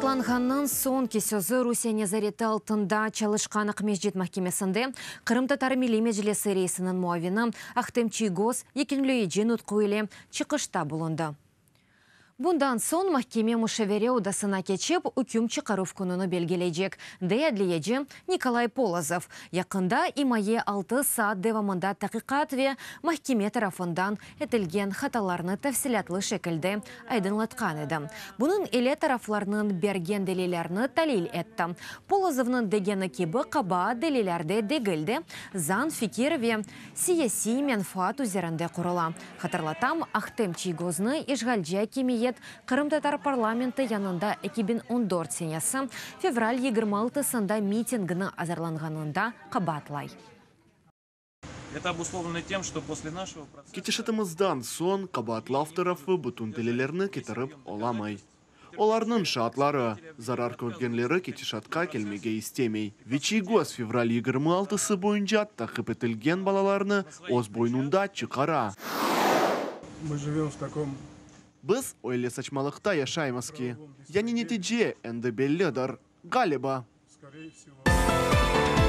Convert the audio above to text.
Qabaatlanğannıñ soñki sözü Rusiye nezareti altında çalışqan Aqmescit mahkemesinde Qırımtatar Milliy Meclisi reisiniñ muavini Ahtem Çiygoz yekünleyici nutqu ile çıqışta bulundı. Bundan soñ mahkeme muşavere odasına keçip, üküm çıqaruv kününi belgileycek, dey adliyeci Nikolay Polozov. Yaqında imaye altı saat devamında taqiqat ve mahkeme tarafından etilgen hatalarnı tafsilâtlı şekilde aydınlatqan edi. Bunıñ ile taraflarnıñ bergen delillerni talil etti. Polozovnıñ degeni kibi, qabaat delillerde degil de, zan, fikir ve siyasiy menfaat üzerinde qurula. Hatırlatam, Ahtem Çiygoznı işğalci akimiyet qırımtatar parlamenti yanında 2014 senesi fevral 26-sında mitingni azırlanğanında qabaatlay. Это обусловлено тем, что после нашего процесса... Ketişatımızdan soñ qabaatlav tarafı bütün delillerni ketirip olamay. Olarnıñ şaatları, zarar körgenleri ketişatqa kelmege istemey. Ve Çiygoz fevral 26-sı boyunca taqip etilgen balalarnı öz boynunda çıqara. Мы живем в таком Biz öyle saçmalıqta yaşaymız ki, yani netice endi bellidir, ğaliba. Скорее всего.